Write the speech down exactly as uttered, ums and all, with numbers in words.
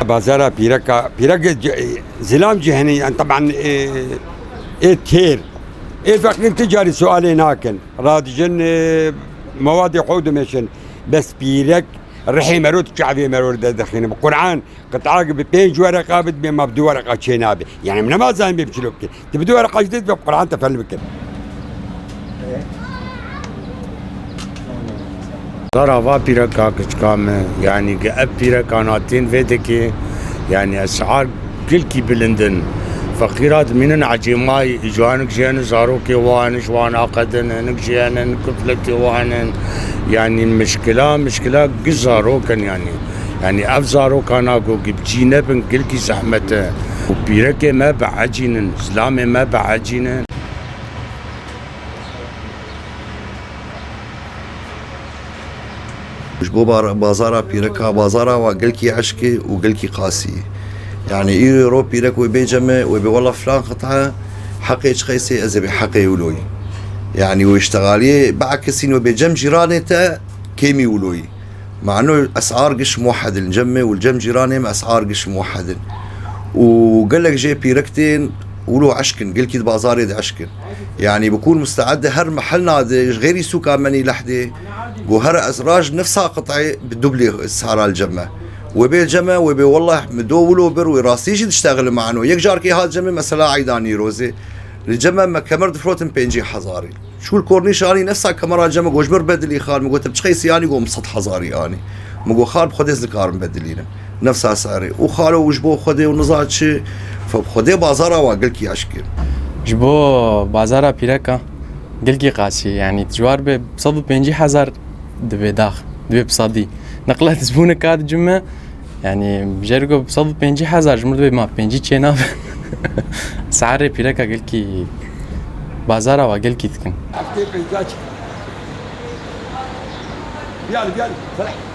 Bazara pîreka, pîrek c-, zilam cî hene, yani, teban, e, ê têr. Ê feqîr ti carî sualê nakin. Radijin, e, mewadê xwe dimeşin. Bes pîrek rihê mero, tu çavê mero derdixîne. Bi Qur'an, qit'ak bi pênc wereqa bit, bê ma bi du wereqa çê nabe. Yani, min nema zanîn bê bi çilo bike. Tu bi du wereqa jî dê bi Qur'an tefelli bikin. Zara va pîreka kiçka me, yanî ge ev pîreka na tên vê dikê, yanî esar gilkî bilind in. Feqîra dimînin ecêmay, ji hinek jî hene zarokê wan, ji wan aqedin, hinek jî hene kufletê wan in. Yanî mişkila, mişkila giş zarok in yanî. Yanî ev zaroka na go gibcî nebin gilkî zehmet e. Û pîrekê me biecînin, zilamê me biecînin. Ji bo bar-, bazara pîreka, bazara wa gelkî eşkê û gelkî qasî. Yani îro pîrek wê bê ceme, wê bê wela filan qit'e, heqê çi qeysê ez ê bê heqê wilo yî. Yani wê ştexaliyê biekisîn, wê bê cem cîranê te kêmî wilo yî. Mano esar giş muwehhed in, cem me û cem cîranê me esar giş muwehhed in. Û gelek jê pîrek tên wilo eşk in, gelkî di bazarê de eşk in. Yani bikûn musteed de her mehel nade, ji xêrî sûka menî lehdê, go her ez raj nefsa qit'ê bi dublê sara li cem me. Wê bê cem me, wê bê wellah mi do wilo bir, wê rastî jî diştexile mano. Yek carkê hat cem me mesela eyda Nîrozê. Li cem me me kemer difirotin pêncî hezarî. Çû li kornîş anî nefsa kemera cem me, go ji mir bedilî xal, mi go te bi çi qeysî anî, go min sed hezarî anî. Mi go xal bi Xwedê ez nikarim bedilînim. Nefsa serê. Û xalo û ji bo Xwedê û niza çi, fe bi Xwedê bazara wa gelkî eşkê. Ji bo bazara pîreka gelkî qasî, yanî ji war be sed û pêncî hezar dibe dax, dibe bi sedî. Neqlet zibûne ka dicime, yanî jê re go sed û pêncî hezar ji mir dibe ma pêncî çê nabe. Seherê pîreka gelkî bazara wa gelkî dikin. Heftê pênca çi? Biyal, biyal, Ferah.